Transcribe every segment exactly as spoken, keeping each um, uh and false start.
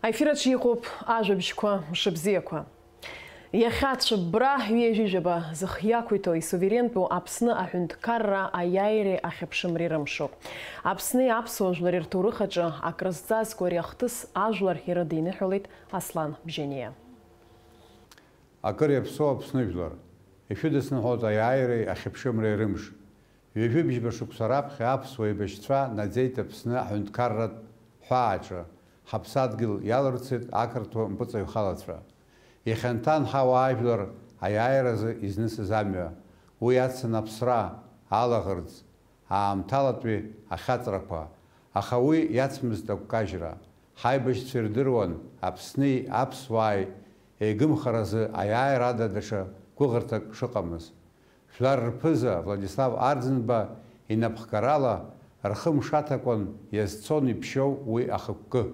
Аефир аҿы иҟоуп ажәабжьқәа, мшыбзиақәа. Иахьа цәыббра ҩажәижәаба зых иақәиҭу исуверентәу Аԥсны аҳәынҭқарра аиааиреи ахьыԥшымреи рымшуп. Аԥсни аԥсуа жәлари рҭоурых аҿы акрызҵазкуа ари ахҭыс ажәлар ирыдиныҳәалеит Аслан Бжьаниа. Акыр иаԥсоу Аԥсны жәлар, ишәыдысныҳәоит аиааиреи ахьыԥшымреи рымш. Ҩажәи бжьба шықәса раԥхьа аԥсуа еибашьцәа наӡеит Аԥсны аҳәынҭқарратә ҳәааҿы, ҳаԥсадгьыл иаларцеит ақырҭуа мпыҵаҩхалацәа. Ихьанҭан ҳауаажәлар аиааиразы изнысыз амҩа, уи ацын аԥсра, алаӷырӡ, аамҭалатәи ахьаҵрақәа, аха уи иацмызт агәкажьра. Ҳаибашьцәа ирдыруан Аԥсни аԥсуааи еигымхаразы аиааира ада даҽа гәыӷырҭак шыҟамыз. Жәлар рԥыза Владислав Арӡынба инапхгарала рхы мшаҭакәан иазцон иԥшьоу уи ахықәкы.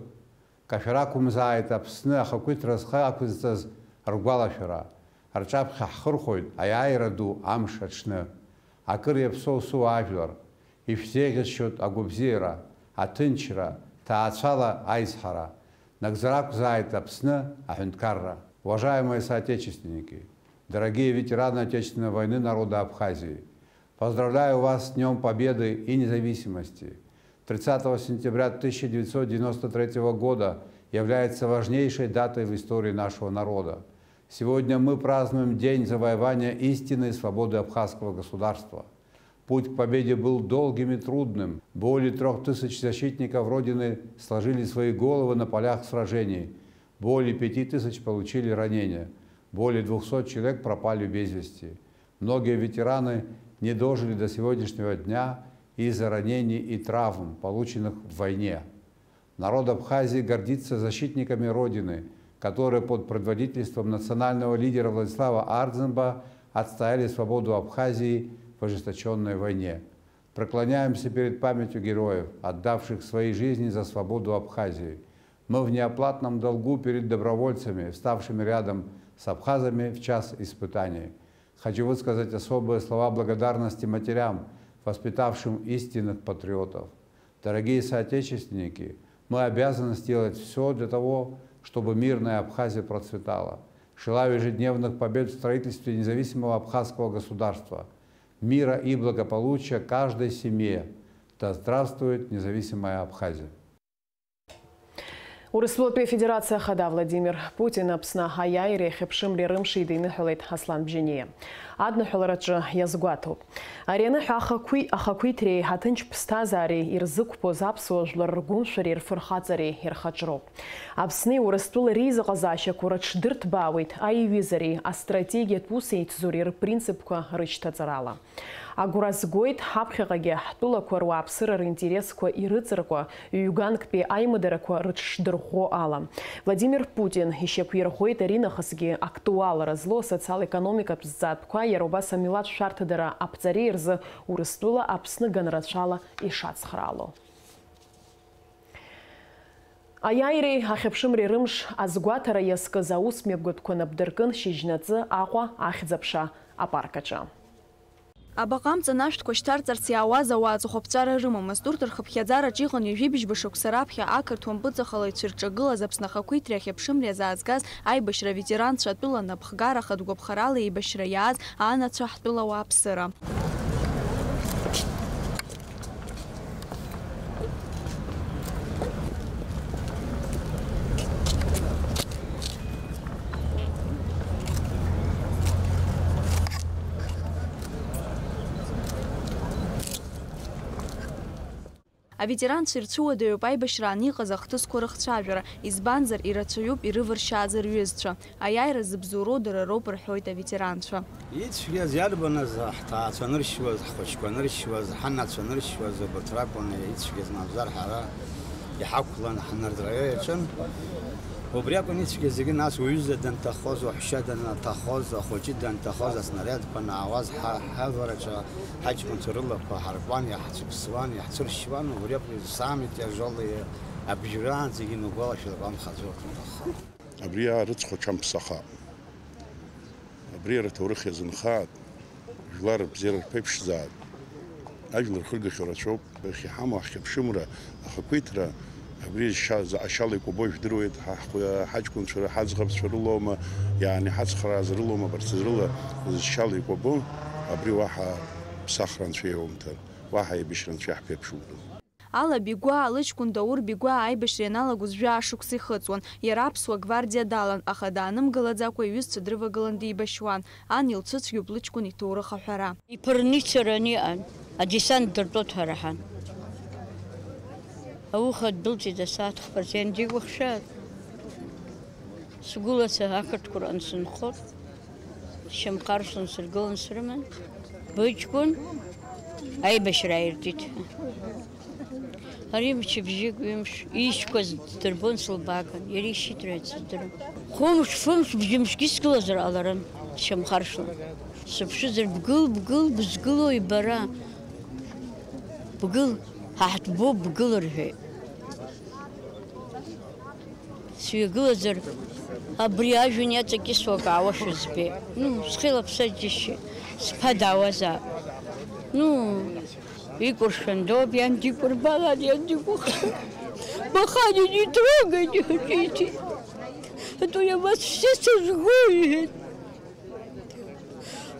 Кашәар ақәымзааит Аԥсны ахақәиҭра зхы ақәызҵаз ргәалашәара. Рҿаԥхьа ҳхырхәоит аиааира ду амш аҽны. Акыр иаԥсоу сыуаажәлар, ишәзеиӷьасшьоит агәабзиара, аҭынчра, ҭаацәала аизҳара. Нагӡара ақәзааит Аԥсны аҳәынҭқарра. Уважаемые соотечественники, дорогие ветераны Отечественной войны народа Абхазии, поздравляю вас с Днём Победы и Независимости! Тридцатого сентября тысяча девятьсот девяносто третьего года является важнейшей датой в истории нашего народа. Сегодня мы празднуем День завоевания истины и свободы Абхазского государства. Путь к победе был долгим и трудным. Более трёх тысяч защитников Родины сложили свои головы на полях сражений. Более пяти тысяч получили ранения. Более двухсот человек пропали без вести. Многие ветераны не дожили до сегодняшнего дня из-за ранений и травм, полученных в войне. Народ Абхазии гордится защитниками Родины, которые под предводительством национального лидера Владислава Ардзинба отстояли свободу Абхазии в ожесточённой войне. Преклоняемся перед памятью героев, отдавших свои жизни за свободу Абхазии. Мы в неоплатном долгу перед добровольцами, вставшими рядом с абхазами в час испытаний. Хочу высказать особые слова благодарности матерям, воспитавшим истинных патриотов. Дорогие соотечественники, мы обязаны сделать всё для того, чтобы мирная Абхазия процветала. Желаю ежедневных побед в строительстве независимого абхазского государства, мира и благополучия каждой семье. Да здравствует независимая Абхазия! Урыстәылатәи Афедерациа Ахада Владимир Путин Аԥсны аиааиреи ахьыԥшымреи рымши диныҳәалеит Аслан Бжьаниа. Адныҳәалараҿы иазгәаҭоуп. Ари аныҳәа ахақәи-, ахақәиҭреи аҭынч ԥсҭазаареи ирзықәԥоз аԥсуа жәлар ргәымшәареи рфырхаҵареи ирхаҿроуп. Аԥсни Урыстәылеи реизыҟазаашьақәа рыҽдырҭбаауеит аиҩызареи астратегиатә усеицуреи рпринципқәа рышьҭаҵарала. Агәра згоит, ҳаԥхьаҟагьы ҳтәылақәа руааԥсыра ринтересқәа ирыҵаркуа ҩганктәи аимадарақәа рыҽшдырӷәӷәо ала. Владимир Путин ишьақәирӷәӷәеит аринахысгьы актуалра злоу асоциал-економикатә зҵаатәқәа, иара убас амилаҭ шәарҭадара аԥҵареи рзы Урыстәыла Аԥсны ганрацәала ишацхраало. Аиааиреи ахьыԥшымреи рымш азгәаҭара иазкыз аус мҩаԥгатәқәа напдыркын шьыжьнаҵы Аҟәа ахьӡ-аԥша апарк аҿы. Абаҟа амҵанашәҭқәа шьҭарҵарц иаауаз ауаа ҵыхәаԥҵәара рымамызт. Урҭ рхыԥхьаӡараҿ иҟан ҩажәи бжьба шықәса раԥхьа ақырҭуа мпыҵахалаҩцәа рҿагылаз Аԥсны ахақәиҭреи ахьыԥшымреи азаазгаз аибашьра аветеранцәа атәыла напхгара ахатә гәаԥхарала еибашьра иааз анацәа ҳтәыла ауааԥсыра. Аветеранцәа ирцәыуадаҩуп аибашьраан иҟаз ахҭысқәа рыхцәажәара, избанзар, ирацәаҩуп ирывыршьааз рҩызцәа. Аиааира зыбзоуроу дара роуп рҳәоит аветеранцәа. Ицәгьаз иарбаныз, ҳҭаацәа аныршьуаз, ҳхәыҷқәа аныршьуаз, ҳанацәа аныршьуаз, убарҭ ракәын ицәгьаз, мамзар ҳара иҳақәлан, ҳнырҵәара иаҿын. Убри акәын ицәгьаз зегьы, нас уҩыза данҭахоз, уаҳәшьа данаҭахоз, ахәыҷы данҭахоз, аснариадқәа анаауаз, ҳа-, ҳавараҿы ҳаҷкәынцәа рылақәа ҳаркуан, иаҳцәыԥсуан, иаҳцәыршьуан, убри акәын самый тяжёлый, абжьраан зегьы инагәалашәар гәамхаӡо акәын аха. Абри арыцхә аҽамԥсахап. Абри ара аҭоурых иазынхааит, жәлар рыбзиара рԥеиԥшзааит. Ажәлар рхыргахьоу рацәоуп, иахьа иҳамоу ҳхьыԥшымра, ахақәиҭра, Абри зшьа-, зшьала икәабо жәдыруеит, ҳа-, ҳхәы-, ҳаҷкәынцәа, ҳаӡӷабцәа рылоума, иаани ҳацхрааза рылоума, абарҭ рыла зшьала икәабо, абри уаҳа ԥсахра анцәа иоумҭан, уаҳа еибашьра анцәа иаҳԥеиԥшума. Алла Бигәаа лыҷкәын Даур Бигәаа аибашьра ианалагоз жәаа шықәса ихыҵуан. Иара аԥсуа гвардиа далан, аха даанымгылаӡакәа иҩызцәа дрывагылан деибашьуан. Ан илцәыцәгьоуп лыҷкәын иҭоурых аҳәара. Иԥырны ицараны иҟан, адесант дыртәо дҳараҳан. Ауха ддәылҵит асааҭ хԥа рзы, иандикәыхшааит. Сгәылацәа ақырҭқәа рҟны сынхоит. Шьамхаршҭлан сыргылан срыман. Быҷкәын аибашьра ааиртит ҳәа. Ари мчыбжьык, ҩымш, иишьқәаз ддырбон сылбааган, иара ишьит ҳәа сыздырам. Хәымш, фымш, бжьымшгьы сгылазар ҟаларын, сшьамхаршҭлан. Сыԥшызар, бгыл, бгыл, бызгылои бара? Бгыл, ҳа ҳтәбоуп, бгыл, рҳәеит. Сҩагылазар, абри ажәҩан иаҵакьысуа акы аауашәа збеит. Ну, схы еилаԥса џьысшьеит, сԥа даауазаап. Ну, икәыршәандоуп, иан дикәырбалан, иан дикәыхшоуп. Бахани не трогай, не хотите. А то я вас все сожгу, иҳәеит.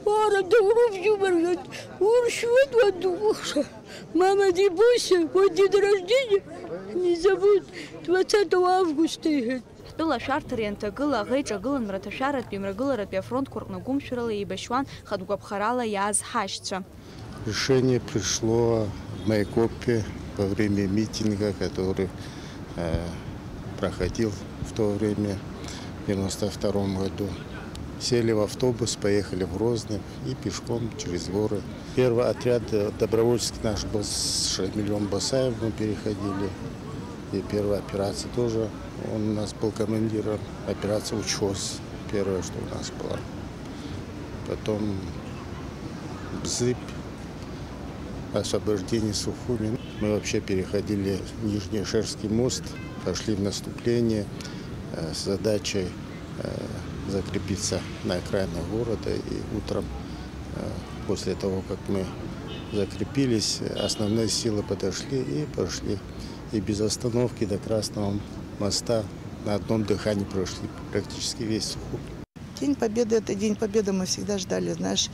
Уара, доурыжьума, рҳәоит, уршьуеит уан дукәыхшоуп. Мама, не бойся, мой день рождения не забудь, двадцатого августа, иҳәеит. Ҳтәыла ашәарҭара ианҭагыла, аӷа иҿагылан мраҭашәаратәи мрагыларатәи афронтқәа рҟны гәымшәарала еибашьуан хатә гәаԥхарала иааз ҳашьцәа. Решение пришло в Майкопе во время митинга, который, э, проходил в то время, в девяносто втором году. Сели в автобус, поехали в Грозный и пешком через горы. Первый отряд, э, добровольческий наш был с Шамилём Басаевым, мы переходили. И первая операция тоже, он у нас был командиром. Операция «Учхоз», первая, что у нас была. Потом Бзыб, освобождение Сухуми. Мы вообще переходили Нижнешерский мост, пошли в наступление, э, с задачей, э, закрепиться на окраине города. И утром, э, после того, как мы закрепились, основные силы подошли и пошли. И без остановки до Красного моста на одном дыхании прошли практически весь Сухуми. День Победы — это День Победы, мы всегда ждали, знаешь,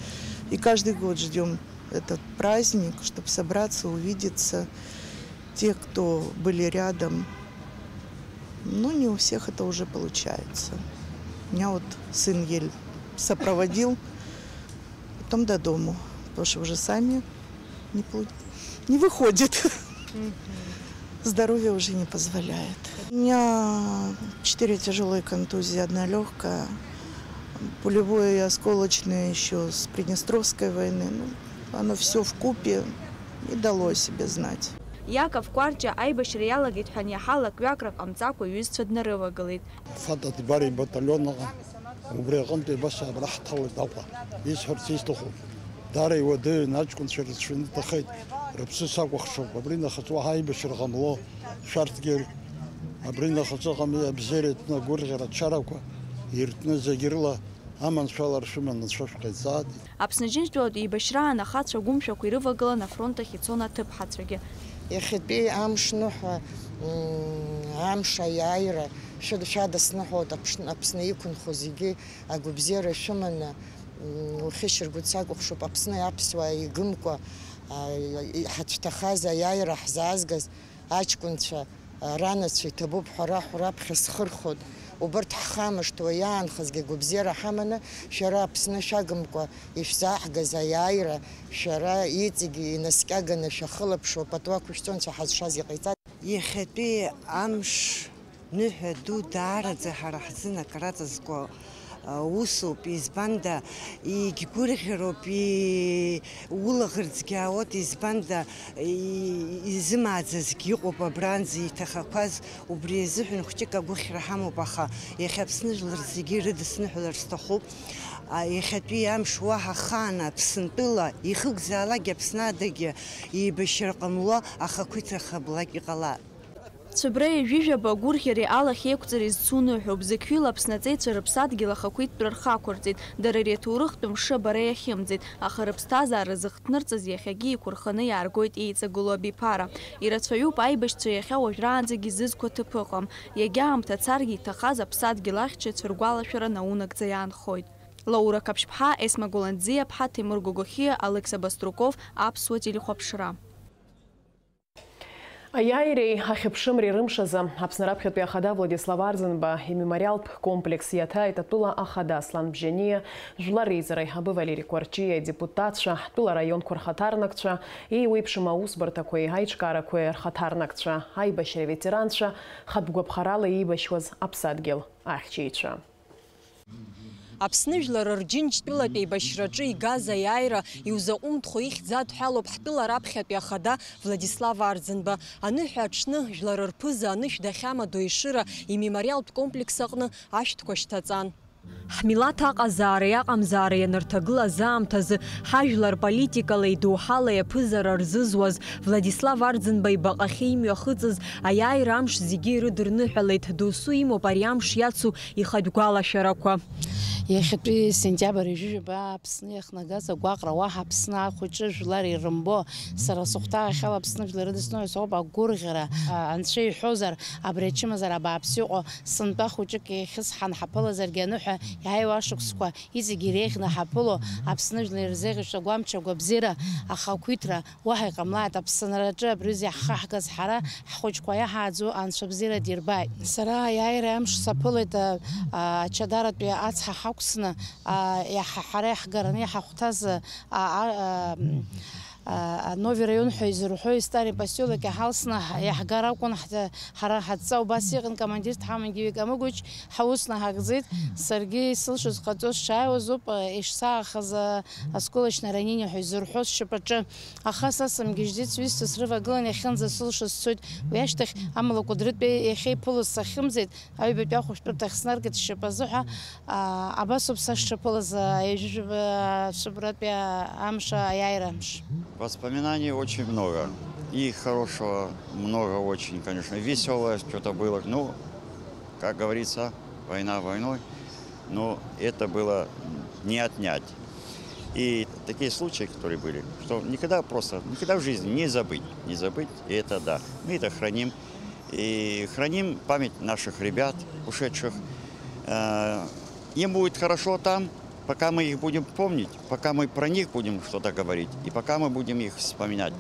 и каждый год ждем этот праздник, чтобы собраться, увидеться. Те, кто были рядом, ну, не у всех это уже получается. Меня вот сын еле сопроводил, потом до дому, потому что уже сами не, полу- не выходит. Здоровье уже не позволяет. У меня четыре тяжелые контузии, одна легкая, пулевое и осколочное еще с Приднестровской войны. Ну, оно все вкупе и дало о себе знать. Иаков Кәарҷа аибашьра иалагеит ҳәа ани аҳа лак-ҩакрак ҟамҵакәа иҩызцәа днарывагылеит. Фатәа ҭбареи баталион аҟа убри аҟынтәи абас абра ҳҭалеит Аҟәа. Исҳәарц исҭаху, даара иуадаҩын, аҷкәынцәа рацәаны иҭахеит, рыԥсы сакәыхшоуп, абри нахыс уаҳа аибашьра ҟамло, шәарҭгьы абри нахыс ыҟами, абзиара иатәны агәырӷьара ачарақәа иртәны зегь рыла аманшәалара шәыманы анцәа шәҟаиҵааит. Аԥсны Џьынџьтәылатә еибашьраан ахацәа агәымшәақәа ирывагылан афронт ахь ицон аҭыԥҳацәагьы. Иахьатәи амш ныҳәа, м, амш аиааира шәыд-, шәадысныҳәоит, Аԥшн-, Аԥсны иқәынхо зегьы агәабзиара шәыманы, м, ухьышьаргәыҵ сакәыхшоуп, Аԥсны аԥсуаа игымкәа, а, и-, ҳацәҭахаз аиааира ҳзаазгаз аҷкәынцәа, а, ранацәа иҭабуп ҳәа раҳәо раԥхьа схырхәоит. Убарҭ ҳхамышҭуа иаанхазгьы агәабзиара ҳаманы, шәара Аԥсны шәагымкәа ишәзааҳгаз аиааира, шәара иҵегьы инаскьаганы шәахылаԥшуа патуқәа шәҵонцәа ҳазшаз иҟаиҵа. Иахьатәи амш ныҳәа ду даараӡа ҳара ҳзын акраҵазкуа, а, усуп, избанда, егьгәырӷьароуп, и-, улаӷырӡгьы аауеит, избанда, и-, изымааӡазгьы ыҟоуп абранӡа иҭахақәаз, убри азыҳәан хәҷык агәыхьра ҳамоуп, аха иахьа Аԥсны жәлар зегьы ирыдысныҳәалар сҭахуп, а, иахьатәи амш уаҳа ахаан Аԥсынтәыла ихықәзаалакгьы Аԥсны адагьы еибашьра ҟамло ахақәиҭра хаблак иҟалап. Цәыбреи ҩажәижәаба агәырӷьареи алахь еиқәҵареи зцу ныҳәоуп. Зықьҩыла Аԥсны аҵеицәа рыԥсадгьыл ахақәиҭтәра рхақәырҵеит, дара ари аҭоурыхтә мшы абара иахьымӡеит, аха рыԥсҭазаара зыхҭнырҵаз иахьагьы еиқәырханы иааргоит еиҵагылоу абиԥара. Ирацәаҩуп аибашьцәа иахьа уажәраанӡагьы зызқәа ҭыԥ ыҟам. Иагьа аамҭа царгьы иҭахаз аԥсадгьыл ахьчаҩцәа ргәалашәара наунагӡа иаанхоит. Лаура Қаԥшьԥҳа, Есма Гәыланӡиаԥҳа, Ҭемыр Гогохиа, Алекса Баструков, Аԥсуа телехәаԥшра. Аиааиреи ахьыԥшымреи рымш азы Аԥсны раԥхьатәи ахада Владислав Арӡынба имемориалтә комплекс иаҭааит атәыла ахада Аслан Бжьаниа, Жәлар Реизара аиҳабы Валери Кәарҷиа, адепутатцәа, ҳтәыла раионқәа рхаҭарнакцәа, еиуеиԥшым аусбарҭақәеи аиҿкаарақәеи рхаҭарнакцәа, аибашьра аветеранцәа, хатә гәаԥхарала еибашьуаз аԥсадгьыл ахьчаҩцәа. Аԥсны жәлар рџьынџьтәылатә еибашьраҿы игаз аиааира иузаҟәымҭхо ихьӡ адҳәалоуп ҳтәыла раԥхьатәи ахада Владислав Арӡынба. Аныҳәа аҽны жәлар рԥыза анышә дахьамадоу Ешыра имемориалтә комплекс аҟны ашәҭқәа шьҭаҵан. Ҳмилаҭ аҟазаара иаҟамзаара ианырҭагылаз аамҭазы, ҳажәлар политикалеи доуҳалеи аԥызара рзызуаз Владислав Арӡынба ибаҟахьы имҩахыҵыз аиааира амш зегьы ирыдырныҳәалеит, досу имоуп ари амш иацу ихатә гәалашәарақәа. Иахьатәи сентиабр ҩажәижәаба Аԥсны иахнагаз агәаҟра, уаҳа Аԥсны ахәыҷы жәлар ирымбо, сара сыхәҭаахьала Аԥсны жәлар рыдысныҳәа соуп агәырӷьара, а, анцәа иҳәозар, абри ачымазара абааԥс иҟоу, сынтәа хәыҷык иахьысҳан ҳаԥылазаргьы аныҳәа иааиуа ашықәсқәа иҵегь иреиӷьны ҳаԥыло, Аԥсны жәлар ирзеиӷьашьо агәамч агәабзиара ахақәиҭра, уаҳа иҟамлааит, Аԥсынраҿы абри аҩыза иаҳхаҳгаз ҳара, ҳхәыҷқәа иаҳааӡо Анцәа бзиара дирбааит. Сара аиааира амш саԥылеит, а, а, ачадаратәи ацҳа ҳақәсны, а, иаҳа-, ҳара иаҳгараны иҳахәҭаз, а, а, а, м, а, а, Нови район ҳәа изырҳәо Истари посёлок иҳалсны ҳ-, иаҳгар акәын, ҳ-, ҳара ҳадҵа убас иҟан, командирс дҳаман Георги Камыгәыч, ҳаусны ҳагӡеит. Саргьы исылшоз ҟаҵо сшааиуаз ауп, а, ишсаахаз, а, осколочное ранение ҳәа изырҳәо сшьапаҿы. Аха са сымгьежьӡеит, сҩызцәа срывагылан иахьынӡасылшо сцоит. Уи ашьҭахь амала Кәыдрытәи иахьа иԥылоз сахьымӡеит, аҩбатәи ахәышәтәырҭахь снаргеит сшьапазы ҳәа, аа, абас ауп са сшаԥылаз, аа, ҩажәижәаба цәыббратәи амш, аиааира амш. Воспоминаний очень много. И хорошего много очень, конечно. Весёлое что-то было. Ну, как говорится, война войной. Но это было не отнять. И такие случаи, которые были, что никогда просто, никогда в жизни не забыть, не забыть, и это да. Мы это храним, и храним память наших ребят, ушедших. Э, им будет хорошо там, пока мы их будем помнить, пока мы про них будем что-то говорить, и пока мы будем их вспоминать.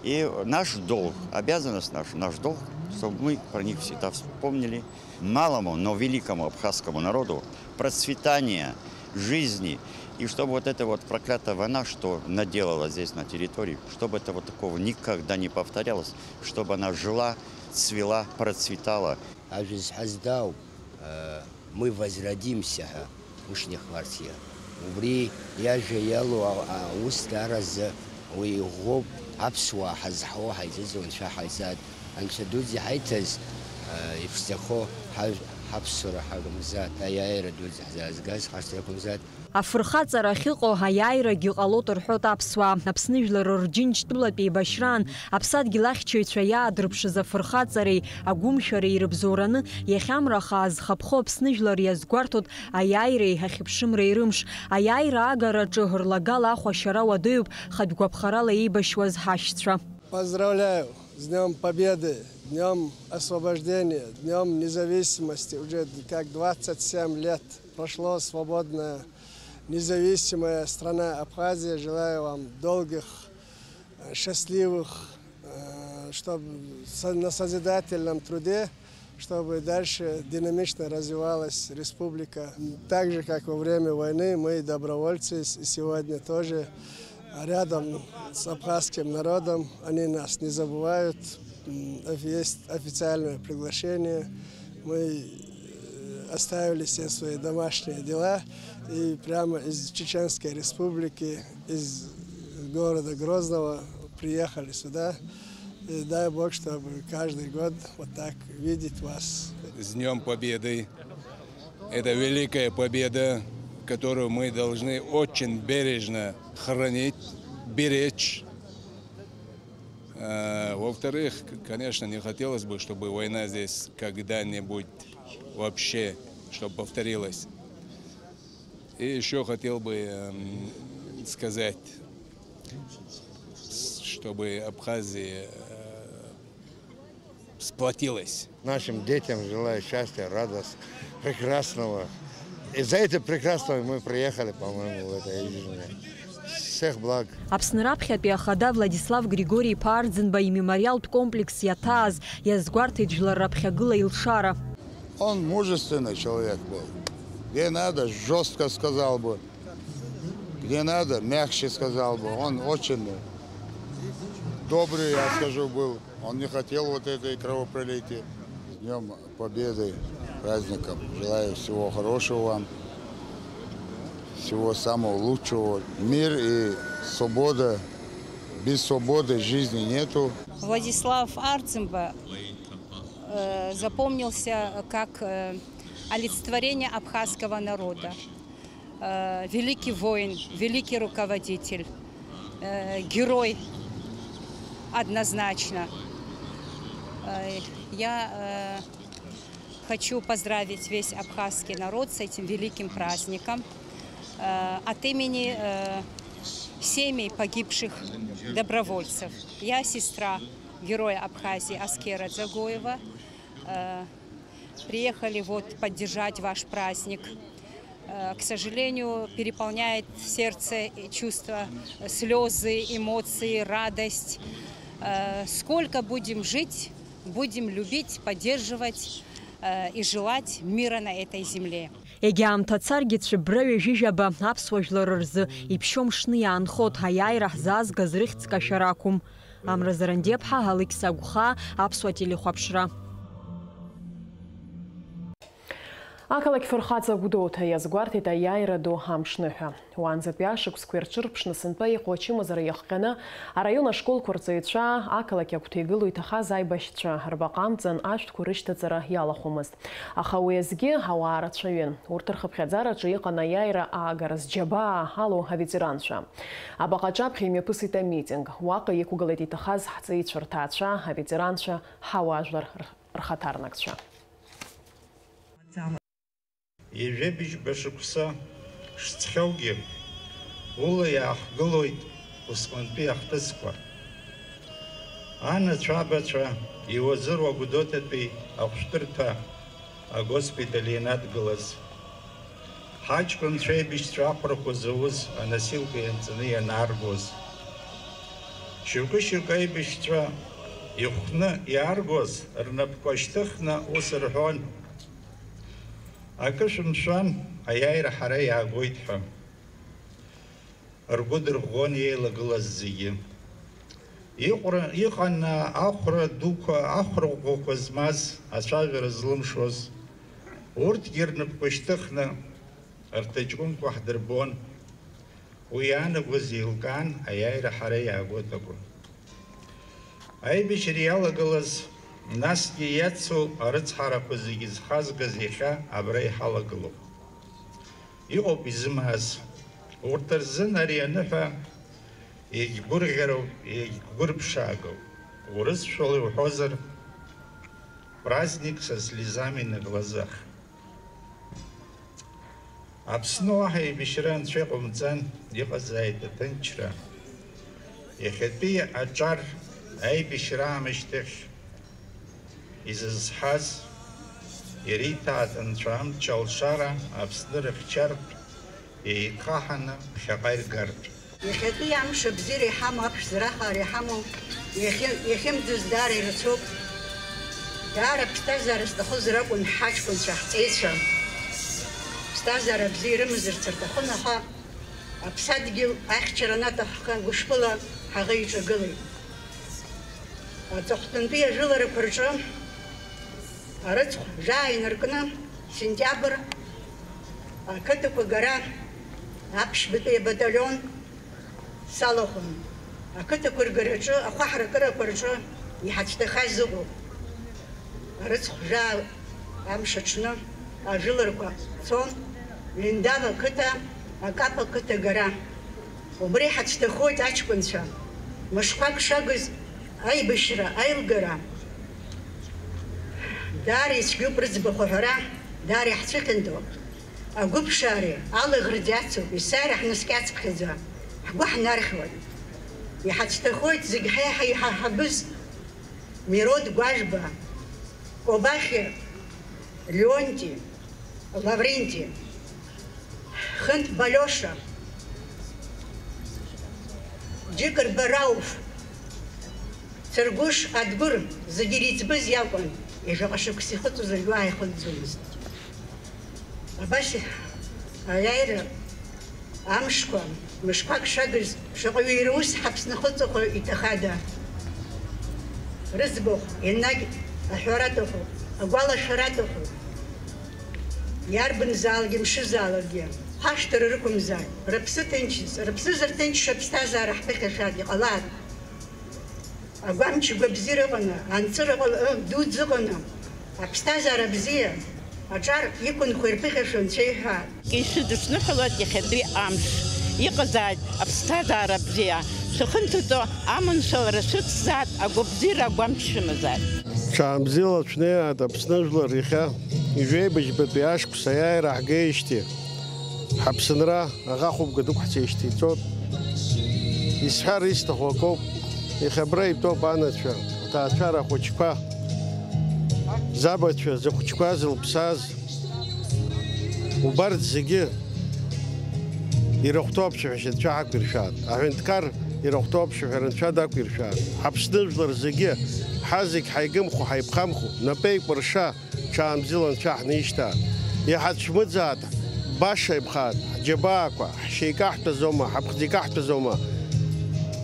И наш долг, обязанность наша, наш долг, чтобы мы про них всегда вспомнили. Малому, но великому абхазскому народу процветания, жизни, и чтобы вот эта вот проклятая война, что наделала здесь на территории, чтобы этого такого никогда не повторялось, чтобы она жила, цвела, процветала. Ажәа зҳәаз дауп, э, мы возродимся ҳәа. Ушьҭнахуарц иа-, убри иажәа иалоу а-, аус дааразы уи иӷәӷәоуп, аԥсуаа ҳазҳауа ҳаизыӡырҩуа Анцәа ҳаизааит. Анцәа дуӡӡа иҳаиҭаз, а, иԥшӡахо ҳажә-, ҳаԥсуара ҳакәымзааит, аиааира дуӡӡа ҳзаазгаз ҳашьҭа иакәымзааит. Афырхаҵара ахьыҟоу аиааирагьы ҟалоит рҳәоит аԥсуаа. Аԥсны жәлар рџьынџьтәылатә еибашьраан аԥсадгьыл ахьчаҩцәа иаадырԥшыз афырхаҵареи агәымшәареи ирыбзоураны, иахьа амра хаа зхаԥхо Аԥсны жәлар иазгәарҭоит аиааиреи ахьыԥшымреи рымш. Аиааира агараҿы рлагала ахә ашьара уадаҩуп хатә гәаԥхарала еибашьуаз ҳашьцәа. Поздравляю с Днём Победы, Днём Освобождения, Днём Независимости. Уже как двадцать семь лет прошло, свободная, независимая страна Абхазия. Желаю вам долгих, э, счастливых, э, чтоб со-, на созидательном труде, чтобы дальше динамично развивалась республика. Так же, как во время войны, мы добровольцы, с-, и сегодня тоже рядом с абхазским народом, они нас не забывают. М, офи-, есть официальное приглашение. Мы, э, оставили все свои домашние дела и прямо из Чеченской Республики, из города Грозного приехали сюда. И дай Бог, чтобы каждый год вот так видеть вас. С Днём Победы! Это великая победа, которую мы должны очень бережно хранить, беречь. Э, Во-вторых, к- конечно, не хотелось бы, чтобы война здесь когда-нибудь вообще, чтобы повторилась. И еще хотел бы эм, сказать, с- чтобы Абхазия э, сплотилась. Нашим детям желаю счастья, радость, прекрасного. И за это прекрасного мы приехали, по-моему, в этой жизни. Всех благ. Аԥсны раԥхьатәи ахада Владислав Григори-иԥа Арӡынба имемориалтә комплекс иаҭааз иазгәарҭеит жәлар раԥхьагыла илшара. Он мужественный человек был. Где надо, жестко сказал бы. Где надо, мягче сказал бы. Он очень добрый, я скажу, был. Он не хотел вот этой кровопролития. С Днём Победы, праздником. Желаю всего хорошего вам. Всего самого лучшего. Мир и свобода. Без свободы жизни нету. Владислав Арцимба э, запомнился как э, олицетворение абхазского народа. Э, великий воин, великий руководитель, э, герой однозначно. Э, я э, хочу поздравить весь абхазский народ с этим великим праздником э, от имени э, семей погибших добровольцев. Я сестра героя Абхазии Аскера Дзагоева. Э, Приехали вот поддержать ваш праздник. Э, К сожалению, переполняет сердце и чувства, э, слезы, эмоции, радость. Э, Сколько будем жить, будем любить, поддерживать э, и желать мира на этой земле. Егьа аамҭа царгьы цәыббра ҩажәижәаба аԥсуа жәлар рзы иԥшьоу мшны иаанхоит, аиааира ҳзаазгаз рыхьӡ кашәар акәым. Амра Зарандиаԥҳа, Алықьса Агәхаа, Аԥсуа телехәаԥшра. Ақалақь фырхаҵа Гәдоуҭа иазгәарҭеит аиааира ду амшныҳәа. Уаанӡатәи ашықәсқәа ирҽырԥшны сынтәа иҟоу ачымазара иахҟьаны, араион ашколқәа рҵаҩцәа ақалақь агәҭа игылоу иҭахаз аибашьцәа рбаҟа амҵан ашәҭқәа рышьҭаҵара иалахәымызт. Аха уи азгьы ауаа рацәаҩын. Урҭ рхыԥхьаӡараҿы иҟан аиааира аагаразы џьабаа алоу аветеранцәа. Абаҟа аҿаԥхьа имҩаԥысит амитинг. Уаҟа иқәгылеит иҭахаз ҳҵеицәа рҭаацәа, аветеранцәа, ҳауаажәлар рхаҭарнакцәа. Ҩажәи быжьба шықәса шҵхьоугьы, ула иаахгылоит усҟантәи ахҭысқәа. Анацәа-абацәа иуазыруа Гәдоуҭатәи ахәшәтәырҭа агоспиталь ианадгылаз, ҳаҷкәынцәа аибашьцәа ахәрақәа зауз аносилка ианҵаны ианааргоз, шьоукы-шьоукы аибашьцәа ихәны иааргоз рнапқәа шьҭыхны ус рҳәон, акы шәымшәан, аиааира ҳара иаагоит ҳәа. Ргәы дырӷәӷәон еилагылаз зегьы. Иҟра-, иҟан ахәра дуқәа, ахәра ӷәӷәақәа змаз, ацәажәара злымшоз. Урҭгьы рнапқәа шьҭыхны, рҭаҷкәымқәа ҳдырбон. Уи иаанагоз еилкаан, аиааира ҳара иаагоит акәын. Аибашьра иалагылаз, насгьы иацу арыцҳарақәа зегьы зхазгаз иахьа абра иҳалагылоуп. Иҟоуп изымааз. Урҭ рзын ари аныҳәа иагьгәырӷьароуп, иагьгәырԥшаагоуп. Урысшәала иуҳәозар, праздник со слезами на глазах. Аԥсны уаҳа еибашьра анцәа иҟамҵан, иҟазааит аҭынчра. Иахьатәи аҿар аибашьра аамышьҭахь изызҳаз, иара иҭаацәа амч алшара Аԥсны рыхьчартә еикаҳаны ԥхьаҟа иргартә. Иахьатәи амш абзиара иҳамоу, аԥшӡара ахаара иҳамоу, иахьы-, иахьымӡоз даара ирацәоуп. Даара аԥсҭазаара зҭахыз ракәын ҳаҷкәынцәа, ҳҵеицәа. Ԥсҭазаара бзиа ирымазарц рҭахын, аха аԥсадгьыл ахьчара анаҭахха гәышԥыла ҳаӷа иҿагылеит. Аҵыхәтәантәи ажәыларақәа рҿы арыцхә жәаа инаркны, сентиабр ақыҭақәа гара аԥшьбатәи абаталион салахәын. Ақыҭақәа ргараҿы, ахәаҳаракырақәа рҿы иҳацәҭахаз ыҟоуп. Арыцхә жәаа амш аҽны ажәыларқәа цон, Ҩындава ақыҭа, Акапа ақыҭа гара. Убри ҳацәҭахоит аҷкәынцәа. Мышқәак шагыз Аибашьра аилгара даара ицәгьоуп, рыӡбахә аҳәара даара иаҳцәыхьанҭоуп. Агәыԥшаареи алаӷырӡи ацуп, есааира ҳнаскьацыԥхьаӡа ҳгәы ҳнархьуан. Иҳацәҭахоит зегь ҳаиҳа иҳаҳабыз Мирод Гәажба, Кобахьиа Леонти, Лавренти, Хынтба Лиоша, Џьыкырба Рауф, Цыргәыш Адгәыр, зегьы иреиҵбыз иакәын, ижәаҟа шықәса ихыҵуазаргьы уаҳа ихыҵӡомызт. Абас аиааира амшқәа, мышқәак шагыз, шаҟаҩы иара ус ҳаԥсны хыҵәахо иҭахада? Рыӡбахә, енагь аҳәара аҭахуп, агәалашәара аҭахуп. Иарбанзаалакгьы, мшызаалакгьы, хәашҭара рықәымзааит, рыԥсы ҭынчыз, рыԥсы зырҭынчша аԥсҭазаара ҳԥыхьашәааит, иҟалааит. Агәамч гәабзиара ыҟаны, анҵыра ҟал-, ы, дуӡӡа ыҟаны, аԥсҭазаара бзиа, аҿар иқәынхо ирԥыхьашәо анцәа иҳәа. Ишәыдысныҳәалоит иахьатәи амш. Иҟазааит аԥсҭазаара бзиа. Шәахынҭыҵо аманшәалара шәыцзааит, агәабзиара агәамч шәымазааит. Ҽаанбзиала шәнеиааит Аԥсны жәлар иахьа. Ижәеибыжьбатәи ашықәс аиааира ҳгеижьҭеи ҳаԥсынра аӷа хәыбга дықәҳҵеижьҭеи ицоит. Исҳәар исҭаху акоуп. Иахьа абра итәоуп анацәа, аҭаацәара ахәыҷқәа, забацәа, зыхәыҷқәа зылԥсаз. Убарҭ зегьы ирыхәҭоу аԥшәмашьацәа ҳақәиршәааит. Аҳәынҭқар ирыхәҭоу аԥшәмара анцәа дақәиршәааит. Ҳаԥсны жәлар зегьы, ҳазегь ҳаигымхо, ҳаиԥхамхо, напеикәырша, ҽаанбзиала анцәа ҳнеишьҭааит. Иҳацәмыӡааит, баша иԥхааит, ҳџьабаақәа, ҳшьеикаҳтәызоума, ҳаԥхӡеикаҳтәызоума.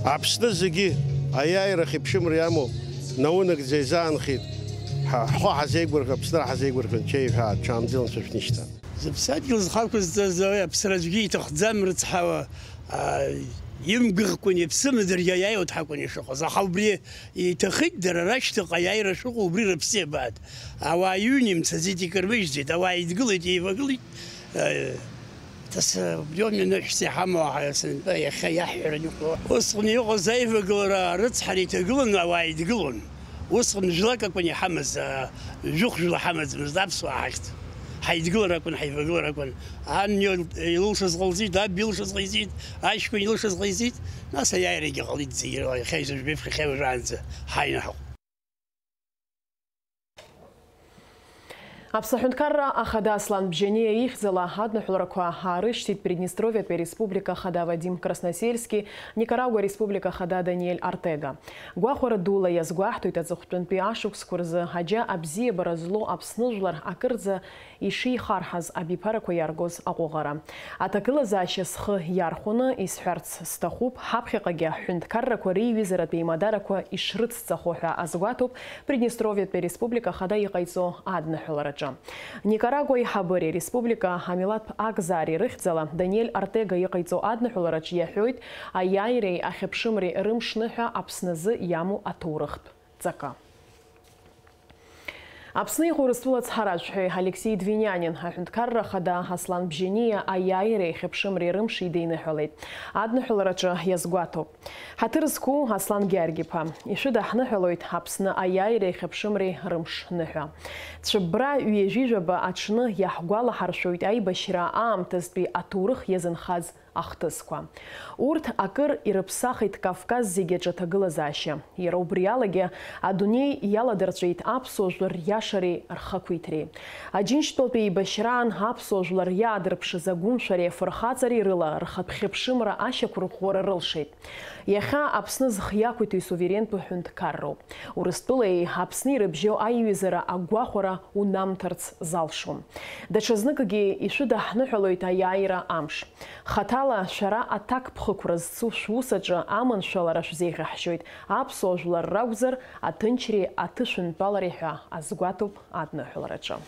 Аԥсны зегьы аиааирахь еиԥшымра иамоу наунагӡа изаанхеит. Ҳа-, ҳхы ҳазеигәырӷьо, Аԥсны ҳазеигәырӷьо анцәа иҳәааит, ҽаанбзиала анцәа шәнеишьҭааит. Зыԥсадгьыл зхақәызҵаз ауаҩы аԥсра аӡәгьы иҭахӡам рыцҳауа, аа, имгәыӷкәан иаԥсымыдаргьы аиааиуа дҳакәын ишыҟаз. Аха убри иҭахеит, дара рашьҭахь аиааира шыҟоу убри рыԥсы иабааит. Ауаа иҩны имцаӡеит, икармыжьӡеит, ауаа еидгылеит, еивагылеит. Э, тас-, убри ауп мҩанышәс иҳамоу ҳа-, сынтәа иахьа иаҳҳәараны иҟоу. Усҟан иҟаз аивагылара арыцҳара иҭагылан, ауаа еидгылон. Усҟан жәлак акәын иҳамаз, аа, жәохә-жәла ҳамаӡамызт аԥсуаа ҳахьӡ. Ҳаидгылар акәын, ҳаивагылар акәын. Ан ил-, илылшаз ҟалҵеит, аб илшаз ҟаиҵеит, аҷкәын илшаз ҟаиҵеит, нас аиааирагьы ҟалеит зегьы рыла, иахьа изыжәбеиԥш, иахьа уажәраанӡа ҳаҩнаҳауп. Аԥсны аҳәынҭқарра ахада Аслан Бжьаниа ихьӡала адныҳәаларақәа аарышьҭит Приднестровиатәи ареспублика ахада Вадим Красносельски, Никарагуа ареспублика ахада Даниель Артега. Гәахәара дула иазгәаҳҭоит аҵыхәтәантәи ашықәсқәа рзы аџьа абзиабара злоу Аԥсны жәлар акырӡа ишеихарҳаз абиԥарақәа иаргоз аҟәыӷара. Аҭагылазаашьа схы иархәаны исҳәарц сҭахуп, ҳаԥхьаҟагьы аҳәынҭқаррақәа реиҩызаратә еимадарақәа ишрыцҵахо ҳәа азгәаҭоуп Приднестровиатәи ареспублика ахада иҟаиҵо адныҳәалараҿы. Никарагуа аиҳабыреи ареспублика амилаҭтә акзаареи рыхьӡала Даниель Артега иҟаиҵо адныҳәалараҿы иаҳәоит аиааиреи ахьыԥшымреи рымшныҳәа Аԥсназы иамоу аҭоурыхтә ҵакы. Аԥсны иҟоу Урыстәыла ацҳаражәҳәаҩ Алексеи Двинянин, аҳәынҭқарра ахада Аслан Бжьаниа аиааиреи ахьыԥшымреи рымши деиныҳәалеит. Адныҳәалараҿы иазгәаҭоуп. Ҳаҭыр зқәу Аслан Гьаргь-иԥа, ишәыдаҳныҳәалоит Аԥсны аиааиреи ахьыԥшымреи рымш ныҳәа. Цәыббра ҩажәи жәаба аҽны иаҳгәалаҳаршәоит аибашьра аамҭазтәи аҭоурых иазынхаз ахҭысқәа. Урҭ акыр ирыԥсахит Кавказ зегьы аҿы аҭагылазаашьа. Иара убри алагьы адунеи иаладырҵәеит аԥсуа жәлар риашареи рхақәиҭреи. Аџьынџьтәылатәи еибашьраан аԥсуа жәлар иаадырԥшыз агәымшәареи афырхаҵареи рыла рхатә хьыԥшымра ашьақәырӷәӷәара рылшеит. Иахьа Аԥсны зхы иақәиҭу исуверентәу ҳәынҭқарроуп. Урыстәылеи Аԥсни ирыбжьоу аиҩызара агәахәара унамҭарц залшом. Даҽазныкгьы ишәыдаҳныҳәалоит аиааира амш. Хаҭала шәара аҭакԥхықәра зцу шәус аҿы аманшәалара шәзеиӷьаҳшьоит, аԥсуа жәлар ракәзар, аҭынчреи аҭышәынтәалареи ҳәа азгәаҭоуп адныҳәалараҿы.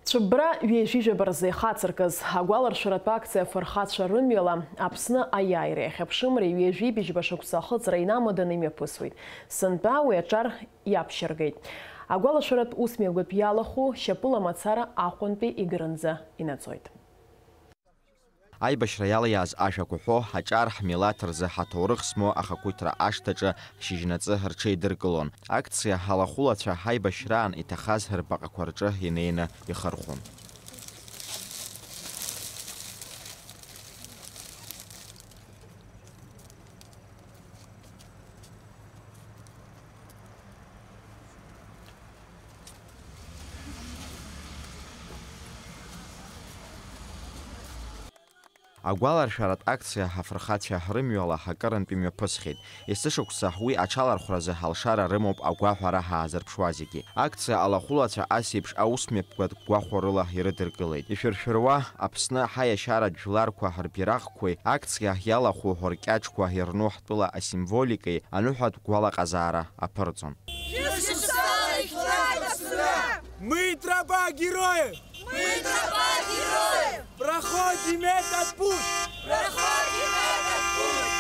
Цәыббра ҩажәи жәаба рзы ихацыркыз агәаларшәаратә акциа афырхацәа рымҩала Аԥсны аиааиреи ахьыԥшымреи ҩажәи быжьба шықәса ахыҵра инамаданы имҩаԥысуеит. Сынтәа уи аҿар иаԥшьыргеит. Агәалашәаратә усмҩаԥгатә иалахәу шьапыла мацара Аҟәантәи Егрынӡа инаӡоит. Аибашьра иалиааз ажәақәа ҳәо, ҳаҿар, ҳмилаҭ рзы ҳаҭоурых змоу ахақәиҭра ашҭаҿы шьыжьнаҵы рҽеидыркылон. Акциа алахәылацәа ҳаибашьраан иҭахаз рбаҟақәа рҿы инеины ихырхәон. Агәаларшәаратә акциа ҳафырхацәа рымҩала акырынтә имҩаԥысхьеит. Есышықәса уи аҽалархәразы алшара рымоуп агәаҳәара ҳаазырԥшуа зегьы. Акциа алахәылацәа ас еиԥш аусмҩаԥгатә гәахәарыла ирыдыркылеит. Ишәыршәыруа Аԥсны ҳаиашьаратә жәларқәа рбираҟқәеи акциа иалахәу ркьаҿқәа ирну ҳтәыла асимволикеи аныҳәатә гәалаҟазаара аԥырҵон. Шәышықәсала ишәлааит Аԥсынра! Мы тропа героев! Мы тропа героев! Проходим этот путь! Проходим этот путь!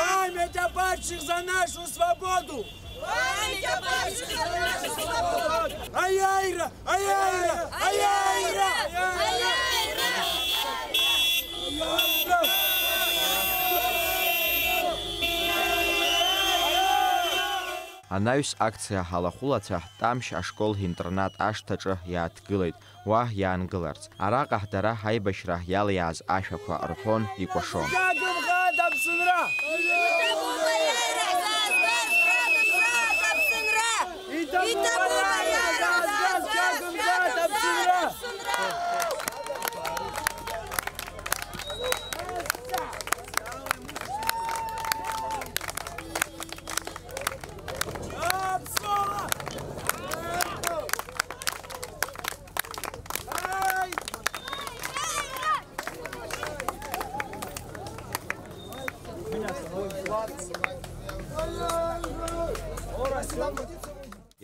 Память о падших за нашу свободу! Память о падших за нашу свободу! Аиааира! Аиааира! Аиааира! Аиааира! Анаҩс акциа алахәылацәа Тамшь ашкол-интернат ашҭаҿы иааҭгылеит, уа иаангыларц. Араҟа дара ҳаибашьра иалиааз ашәақәа рҳәон, икәашон. Иҭабуп аиааира! Иҭабуп аиааира!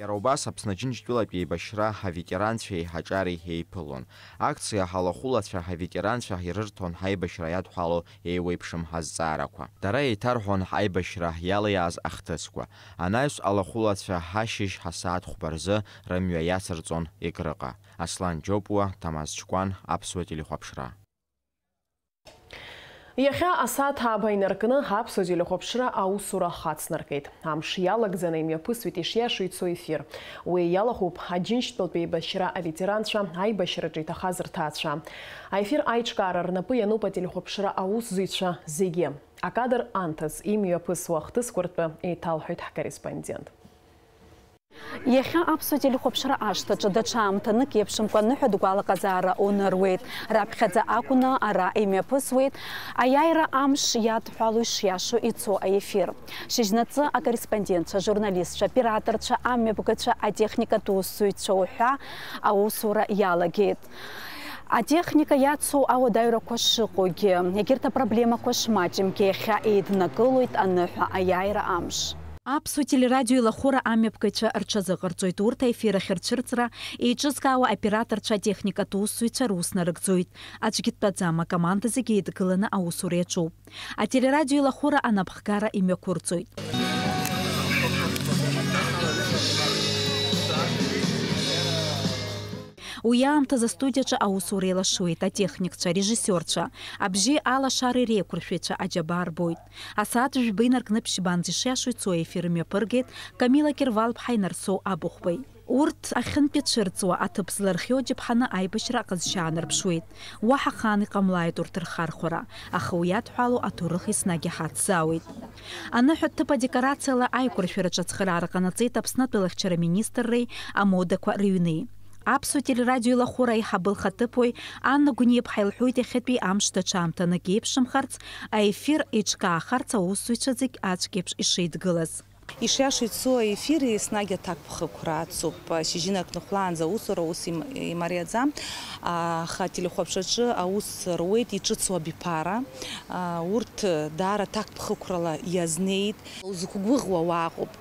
Иара убас Аԥсны Џьынџьтәылатә еибашьра аветеранцәеи ҳаҿареи еиԥылон. Акциа алахәылацәа аветеранцәа ирырҭон ҳаибашьра иадҳәалоу еиуеиԥшым азҵаарақәа. Дара еиҭарҳәон ҳаибашьра иалиааз ахҭысқәа. Анаҩс алахәылацәа ҳашьыжь ҳасааҭ хәба рзы рымҩа иацырҵон Егрыҟа. Аслан Џьопуа, Ҭамаз Ҷкәан, Аԥсуа телехәаԥшра. Иахьа асааҭ ааба инаркны аԥсуа телехәаԥшра аусура хацнаркит. Амш иалагӡаны имҩаԥысуеит ишиашоу ицо ефир. Уи иалахәуп Аџьынџьтәылатәи еибашьра аветеранцәа, аибашьраҿы иҭахаз рҭаацәа. Аефир аиҿкаара рнапы иануп ателехәаԥшра аусзуҩцәа зегьы. Акадр анҭыҵ имҩаԥысуа ахҭысқәа ртәы еиҭалҳәоит ҳкорреспондент. Иахьа аԥсуа телехәаԥшра ашҭаҿы даҽа аамҭанык еиԥшымкәа аныҳәатә гәалаҟазаара унаруеит. Раԥхьаӡа акәны ара имҩаԥысуеит аиааира амш иадҳәалоу ишиашоу ицо аефир. Шьыжьнаҵы акорреспондентцәа, ажурналистцәа, аоператорцәа, амҩаԥгацәа, атехникатә усзуҩцәа уҳәа аусура иалагеит. Атехника иацу ауадаҩрақәа шыҟоугьы, егьырҭ апроблемақәа шмаҷымгьы, иахьа еиднакылоит аныҳәа аиааира амш. Аԥсуа телерадио еилахәыра амҩаԥгацәа рҽазыҟарҵоит, урҭ аефир ахь рцәырҵра еиҿызкаауа аоператорцәа, атехникатә усзуҩцәа рус нарыгӡоит. Аӡәгьы дтәаӡам, акоманда зегьы еидгыланы аусура иаҿуп. Ателерадио еилахәыра анапхгара имҩақәырҵоит. Уи аамҭазы астудиаҿы аусура еилашуеит, атехникцәа, арежиссиорцәа, абжьи алашареи реиқәыршәаҩцәа аџьабаа рбоит. Асааҭ жәба инаркны ԥшьбанӡа ишиашоу ицо аефир мҩаԥыргеит Камила Кьырвал-ԥҳаи Нарсоу Абыхәбеи. Урҭ ахьынтәи цәырҵуа аҭыԥ злархиоу џьаԥҳаны аибашьра аҟазшьа аанарԥшуеит. Уаҳа хаан иҟамлааит урҭ рхархәара, аха уи иадҳәалоу аҭоурых еснагь иҳацзаауеит. Аныҳәа ҭыԥ адекорациала аиқәыршәараҿы ацхыраара ҟанаҵеит Аԥсны атәылахьчара министрреи амодақәа рыҩни. Аԥсуа телерадио еилахәыра аиҳабы лхаҭыԥуаҩ Анна Гәниа-ԥҳа илҳәоит иахьатәи амш даҽа аамҭанык еиԥшымхарц, аефир еиҿкаахарц аусзуҩцәа зегь аӡәк еиԥш ишеидгылаз. Ишиашоу ицо аефир еснагь аҭакԥхықәра ацуп. Шьыжьынак ныхәлаанӡа аусура ус им-, имариаӡам. Аха ателехәаԥшраҿы аус руеит иҿыцу абиԥара. Урҭ даара ҭакԥхықәрала иазнеит. Узықәгәыӷуа уаҟоуп.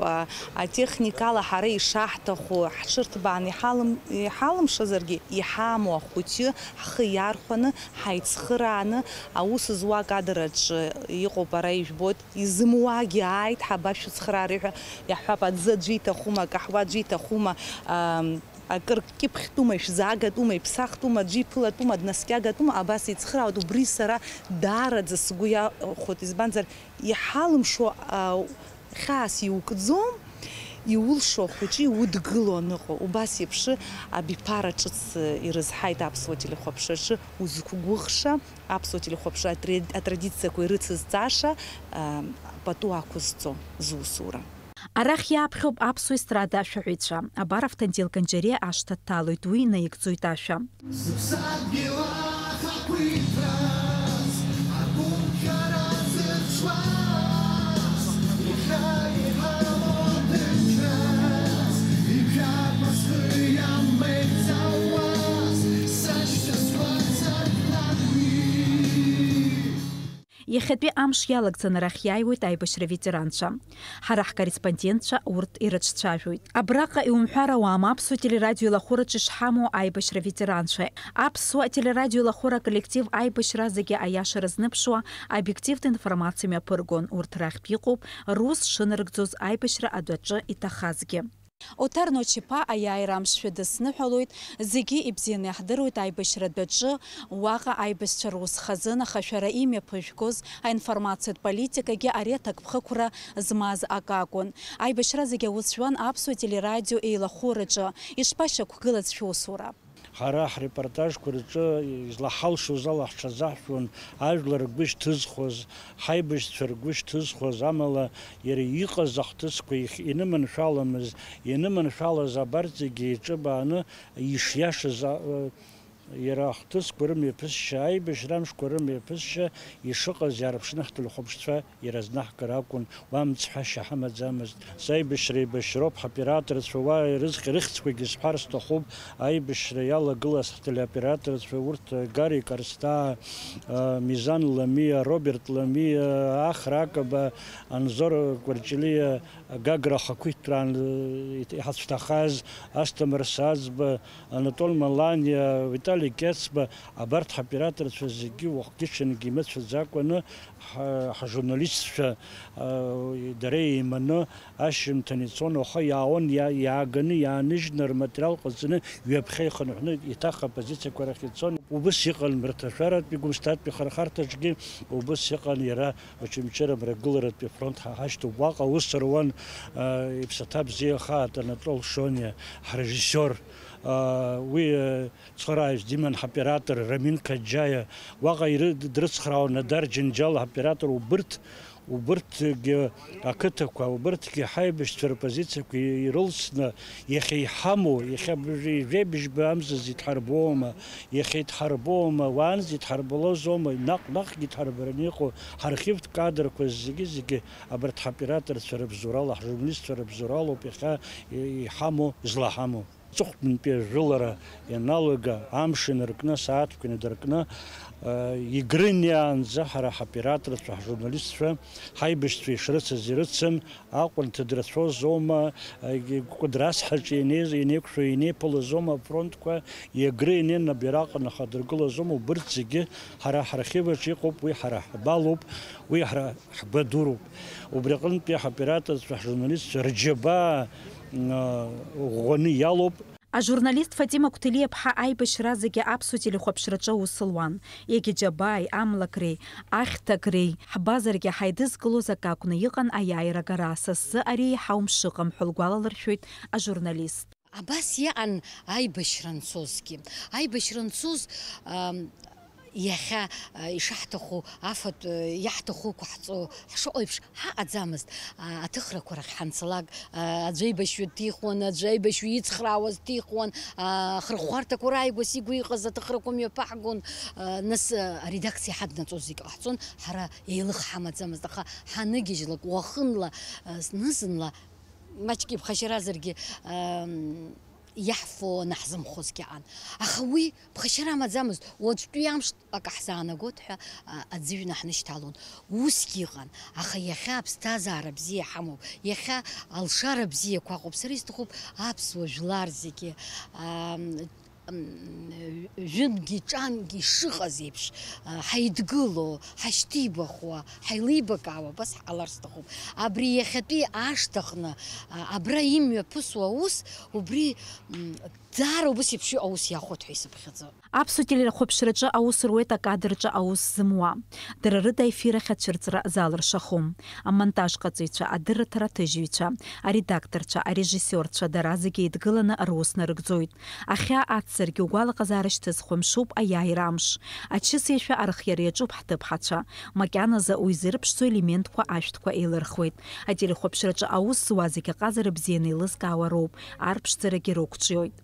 Атехникала ҳара ишаҳҭаху ҳҽырҭбааны иҳалым-, иҳалымшазаргьы, иҳамоу ахәыҷы ҳхы иархәаны, ҳаицхырааны, аус зуа акадраҿы иҟоуп, ара ижәбоит. Изымуагьы ааит, ҳабашәыцхраари ҳәа иаҳҳәап, аӡы аӡәы иҭахума, акаҳуа аӡәы иҭахума, ам, Акыр кьыԥхьтәума, ишәзаагатәума, иԥсахтәума, аӡәы иԥылатәума, днаскьагатәума, абас еицхраауеит. Убри сара даараӡа сгәы иахәоит, избанзар, иҳалымшо, а, хьаас иукӡом, иулшо ахәыҷы иудгыло аныҟоу. Убас еиԥш абиԥара ҿыц ирызҳаит аԥсуа телехәаԥшраҿы узқәгәыӷша, аԥсуа телехәаԥшра атре-, атрадициақәа ирыцызҵаша, а, пату ақәызҵо зусура. Арахь иааԥхьоуп аԥсуа естрада ашәаҳәаҩцәа. Абар Автандил Канџьариа ашҭа дҭалоит, уи наигӡоит ашәа. Зыԥсадгьыл ахақәиҭраз, агәынқьара зыҽуаз, иахьа иҳамоу дыжьраз, ижәаба схы иамеигӡауаз, сашьцәа сгәаҵа днагәит. Иахьатәи амш иалагӡаны арахь иааиуеит аибашьра ветеранцәа. Ҳара ҳкорреспондентцәа урҭ ирыҿцәажәоит. Абраҟа иумҳәар ауам, аԥсуа телерадио еилахәыраҿы ишҳамоу аибашьра ветеранцәа. Аԥсуа телерадио еилахәыра аколлектив аибашьра зегьы аиаша рызныԥшуа обиективтә информациа мҩаԥыргон. Урҭ рахьтә иҟоуп рус шынарыгӡоз аибашьра адәаҿы иҭахазгьы. Оҭар Ночиԥа аиааира амш шәыдысныҳәалоит, зегьы ибзианы иаҳдыруеит аибашьра адәаҿы, уаҟа аибашьцәа рус хазын, аха шәара имҩаԥыжәгоз аинформациатә политикагьы ари аҭакԥхықәра змаз акы акәын. Аибашьра зегьы аус жәуан аԥсуа телерадио еилахәыраҿы, ишԥашьақәгылаз шәусура? Ҳара ҳрепортажқәа рҿы излаҳалшоз ала ҳҽазаҳшәон, ажәлар ргәы шьҭызхуаз, ҳаибашьцәа ргәы шьҭызхуаз, амала иара иҟаз ахҭысқәа ихь-, иныманшәаламыз, иныманшәалаз абарҭ зегьы еиҿыбааны ишиашаз, а, иара ахҭысқәа рымҩаԥысшьа, аибашьра амшқәа рымҩаԥысшьа ишыҟаз иаарԥшны ҳтелехәаԥшцәа ирызнаҳгар акәын, уа мцҳәашьа ҳамаӡамызт. Саибашьра еибашьроуп, ҳоператорцәа уа рызқь рыхьӡқәагьы сҳәар сҭахуп, аибашьра иалагылаз ҳтелеоператорцәа урҭ, Гарик Арсҭаа, Мизан Ламиа, Роберт Ламиа, Ахра Акаба, Анзор Кәарҷелиа, Гагра ахақәиҭтәраан иҳацәҭахаз, Асҭамыр Саӡба, Анатол Маланиа, Витали Кецба, абарҭ ҳоператорцәа зегьы уахгьы-ҽынгьы имыцәаӡакәаны ҳа-, ҳжурналистцәа, а, дара еиманы ашьжьымҭан ицон, уаха иаауан, иа-, иааганы, иааныжьны рматериал ҟаҵаны, ҩаԥхьа ихынҳәны, еиҭах апозициақәа рахь ицон. Убыс иҟан Мраҭашәаратәи Гәымсҭатәи ахырхарҭаҿгьы, убыс иҟан иара Очамчыра мрагыларатәи афронт ҳа ҳашьҭоуп. Уаҟа аус руан, а, иԥсаҭа бзиа хаат Анатол Шониа, ҳрежиссиор, а, уи, а, цхырааҩс диман ҳоператор Рамин Каџьаиа, уаҟа иры-, дрыцхраауан Надар Џьынџьал ҳоператор, убырҭ, убырҭгьы ақыҭақәа, убырҭгьы ҳаибашьцәа рпозициақәа ирылсны, иахьа иҳамоу, иахьа бжеи-, жәеибжьба амзазы идҳарбома, иахьа идҳарбома, уаанӡа идҳарбалозома, наҟ-наҟгьы идҳарбараны иҟоу ҳархивтә кадрқәа зегьы-зегьы абарҭ ҳоператорцәа рыбзоурала, ҳжурналистцәа рыбзоуралоуп иахьа и-, иҳамоу, излаҳамоу. Аҵыхәтәантәи ажәылара ианалага, амш инаркны, асааҭқәа инадыркны, а, игры инеиаанӡа ҳара ҳоператорцәа, ҳжурналистцәа, ҳаибашьцәа ишрыцыз ирыцын, Аҟәа инҭыдрацәозоума, егьи Кәыдры ацҳаҿы ианеиз, ианеиқәшәо, ианеиԥылозоума афронтқәа, Егры инеины абираҟ нахадыргылозоума, убырҭ зегьы ҳара ҳархив аҿы иҟоуп, уи ҳара ҳбалоуп, уи ҳара ҳгәадуроуп. Убри аҟынтәи ҳоператорцәа, ҳжурналистцәа рџьабаа, м, ӷәӷәаны иалоуп. Ажурналист Фатима Қәҭелиаԥҳа аибашьра зегьы аԥсуа телехәаԥшраҿы аус луан. Егьа џьабааи, амлакреи, ахьҭакреи ҳбазаргьы ҳаидызкылоз акы акәны иҟан аиааира агара, са сзы ари еиҳау мшыҟам ҳәа лгәалалыршәоит ажурналист. Абас иҟан аибашьра анцозгьы. Аибашьра анцоз, ам, иахьа, а, ишаҳҭаху, афатә, а, иаҳҭаху ықәаҳҵо ҳшыҟоу еиԥш ҳаҟаӡамызт. А, аҭыхрақәа рахь ҳанцалак, а, аӡә аибашьҩы дҭихуан, аӡә аибашьҩы ицхраауаз дҭихуан, а, ахырхәарҭақәа рааигәас игәы иҟаз аҭыхрақәа мҩаԥаҳгон, а, нас, а, аредакциа ҳаднаҵоз зегь ҟаҳҵон, ҳара еилых ҳамаӡамызт, аха ҳаныгьежьлак уахынла, а, зны-зынла, маҷк иԥхашьаразаргьы, ам, иаҳфо, наҳзымхозгьы аан. Аха уи ԥхашьара амаӡамызт, уаҵәтәи амш акы ҳзаанагот ҳәа, а, аӡыҩны ҳнышьҭалон. Усгьы иҟан, аха иахьа аԥсҭазаара бзиа ҳамоуп, иахьа алшара бзиақәа ыҟоуп. Сара исҭахуп аԥсуа жәлар зегьы, ам, М, ҩынгьы ҿангьы ишыҟаз еиԥш, а, ҳаидгыло, ҳашьҭибахуа, ҳаилибакаауа, абас ҳҟалар сҭахуп. Абри иахьатәи ашҭаҟны, а, абра имҩаԥысуа аус, убри, м, даара убас еиԥш иҟоу аус иахәоит ҳәа исыԥхьаӡо. Аԥсуа телехәаԥшраҿы аус руеит акадрҿы аус зымуа. Дара рыда ефир ахь ацәырҵра залыршахом. Амонтажҟаҵаҩцәа, адырраҭара аҭыжьҩцәа, аредакторцәа, арежиссиорцәа, дара зегьы еидгыланы рус нарыгӡоит. Ахьаа ацзаргьы угәалаҟазаара шьҭызхуа мшуп аиааира амш. Ачыс иашәа архиара иаҿуп ҳҭыԥҳацәа. Макьаназы уи зырԥшӡо елементқәа ашәҭқәа еилырхуеит. Ателехәаԥшраҿы аус зуа зегьы аҟазара бзианы еилызкаауа роуп, арԥшӡарагьы рықәҿиоит.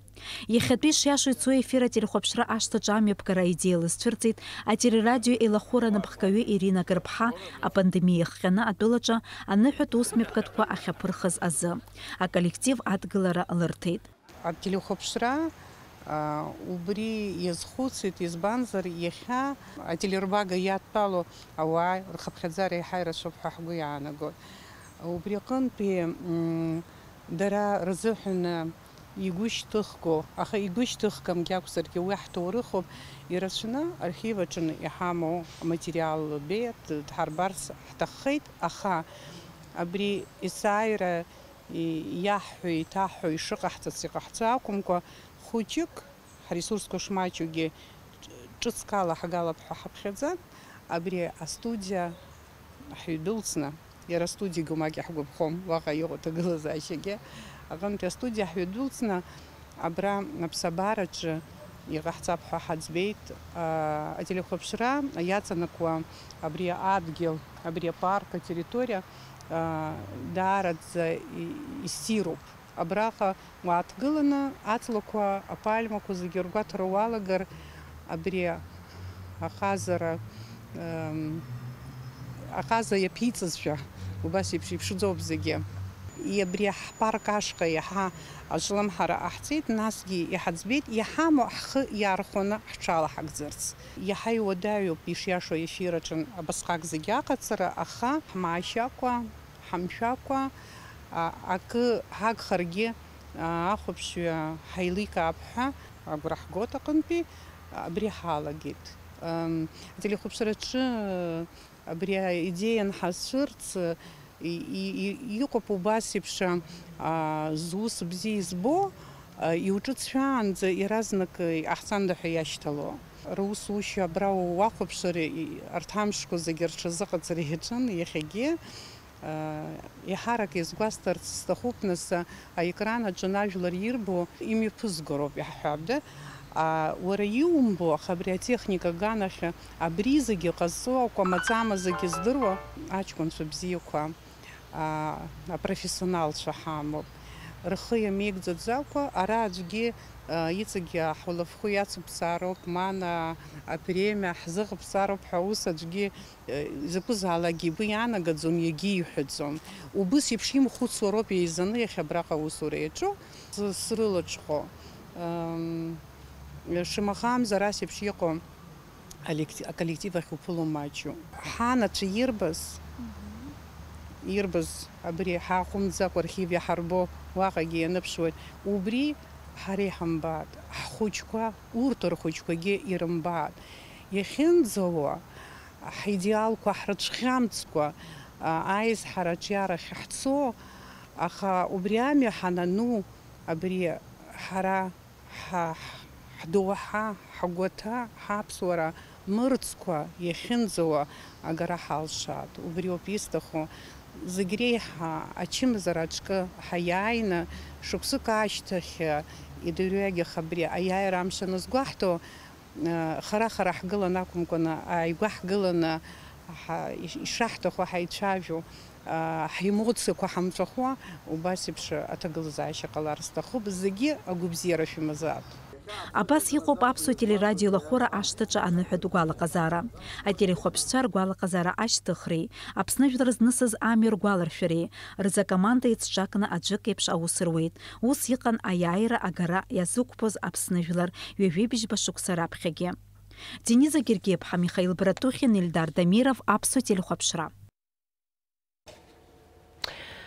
Иахьатәи шиашоу ицо ефир ателехәаԥшра ашҭаҿы амҩаԥгара аидеиала зцәырҵит ателерадио еилахәыра анапхгаҩы Ирина Гырԥҳа апандемиа иахҟьаны атәылаҿы аныҳәатә усмҩаԥгатәқәа ахьаԥырхыз азы. Аколлектив адгылара лырҭеит. Ателехәаԥшра, а, убри иазхәыцит, избанзар, иахьа ателербага иадтәалоу ауаа рхыԥхьаӡара еиҳа ирацәоуп ҳәа ҳгәы иаанагоит. Убри аҟынтәи, м, дара рзыҳәан игәышьҭыхго, аха игәышьҭыхгамгьы акәзаргьы, уи ҳҭоурыхуп, ирацәаны архив аҿы иҳамоу аматериал беиа дҳарбарц ҳҭаххеит, аха абри есааира и-, иаҳҳәо, еиҭаҳҳәо ишыҟаҳҵац иҟаҳҵо акәымкәа, хәыҷык ҳресурсқәа шмаҷугьы ҿ-, ҿыцк ала ҳгалап ҳәа ҳаԥхьаӡан, абри астудиа ҳҩдәылҵны, иара астудиагьы умак иаҳгәаԥхом, уаҟа иҟоу аҭагылазаашьагьы аҟынтәи астудиа ҳҩдәылҵны, абра аԥсабараҿы иҟаҳҵап ҳәа ҳаӡбеит. А, ателехәаԥшра иаҵанакуа абри адгьыл, абри апарк атерриториа, а, даараӡа и-, иссируп. Абраҟа уааҭгыланы, аҵлақәа, апальмақәа зегьы ргәаҭара уалагар, абри аҟазара, ем, аҟаза иаԥиҵазшәа, убас еиԥш иԥшӡоуп зегьы. И-, абри ҳпарк ашҟа иаҳа аҿлымҳара ҟаҳҵеит, насгьы иҳаӡбеит, иҳамоу ҳхы иархәаны ҳҽалаҳагӡарц. Иаҳа иуадаҩуп, ишиашоу ефир аҿы абасҟак зегьы аҟаҵара, аха ҳмаашьакәа, ҳамшәакәа, а, акы ҳагхаргьы, а, ахәаԥшҩы ҳаиликаап ҳәа агәра ҳгоит аҟынтәи, абри ҳалагеит. Ам, ателехәаԥшраҿы абри аидеиа анҳацәырҵ, и-, и-, и-, иҟоуп убас еиԥш, а, зус бзиа избо, а, иуҿыцәаанӡа иаразнак иҟаҳҵанда ҳәа иашьҭало. Русушьа абра уахәаԥшыр, и-, арҭ амшқәа зегьы рҽазыҟаҵара иаҿын иахьагьы. Еиҳарак иазгәасҭарц сҭахуп, нас, аекран аҿы ажәлар ирбо имҩаԥызго роуп иаҳҳәабда. А, уара иумбо, аха абри атехника аганахь абри зегьы ҟазҵо, акәамаҵама зегьы здыруа аҷкәынцәа бзиақәа, а, апрофессионалцәа ҳамоуп. Рхы иамеигӡаӡакәа, ара аӡәгьы, а, иҵегьы ҳулафхәы иацыбҵаароуп, мана апремиа ҳзыҟабҵароуп ҳәа ус аӡәгьы Закәызаалакгьы игәы иаанагаӡом, иагьиҳәаӡом. Убыс еиԥш имхәыцуа роуп еизаны иахьа абраҟа аусура иаҿу. Срылаҽхәо, м, шамахамзар ас еиԥш иҟоу алекти-, аколлектив ахь уԥыло маҷу. Ҳанацәа ирбаз, ирбаз абри ҳааҟәымҵӡакәа архив иаҳарбо уаҟагьы ианыԥшуеит. Убри ҳара иҳамбааит, ҳхәыҷқәа, урҭ рхәыҷқәагьы ирымбааит. Иахьынӡауа, ҳидеалқәа ҳрыцәхьамҵкәа, а, аизҳара аҿиарахь ҳцо, аха убри амҩа ҳанану, абри ҳара ҳа-, ҳдоуҳа, ҳгәаҭа, ҳаԥсуара мырӡқәа иахьынӡауа агара ҳалшааит. Убриоуп исҭаху, зегь реиҳа ачымазара аҿкы ҳаиааины, шықәсык ашьҭахь, идырҩегьых абри аиааира амш анызгәаҳҭо, Хара-хара ҳгылан акәымкәаны, ааигәа ҳгыланы, ҳа-, иш-, ишаҳҭаху ҳаицәажәо, ҳемоциақәа ҳамҵәахуа, убас еиԥш аҭагылазаашьа ҟалар сҭахуп, зегьы агәабзиара шәымазаап. Абас иҟоуп аԥсуа телерадио лахәыра ашҭаҿы аныҳәатә гәалаҟазаара. Ателехәаԥшцәа ргәалаҟазаара ашьҭыхреи, Аԥсны жәлар знысыз амҩа ргәаларшәареи, рзы акоманда еицҿакны аӡәык еиԥш аус руеит. Ус иҟан аиааира агара иазықәԥоз Аԥсны жәлар ҩажәи бжьба шықәса раԥхьагьы. Дениза Гергиаԥҳа, Михаил Братухин, Ельдар Дамиров, Аԥсуа телехәаԥшра.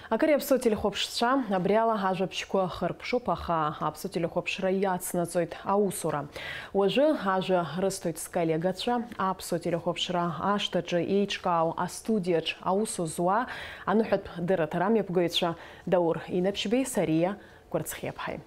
Акыр иаԥсоу телехәаԥшцәа, абри ала ажәабжьқәа хырԥшуп, аха аԥсуа телехәаԥшра иацнаҵоит аусура. Уажәы ажәа рысҭоит сколлегацәа, аԥсуа телехәаԥшра ашҭаҿы еиҿкаау астудиаҿ аусу зуа, аныҳәатә дырраҭара мҩаԥгаҩцәа Даур Инаԥшьбеи Сариа Гәырцхиаԥҳаи.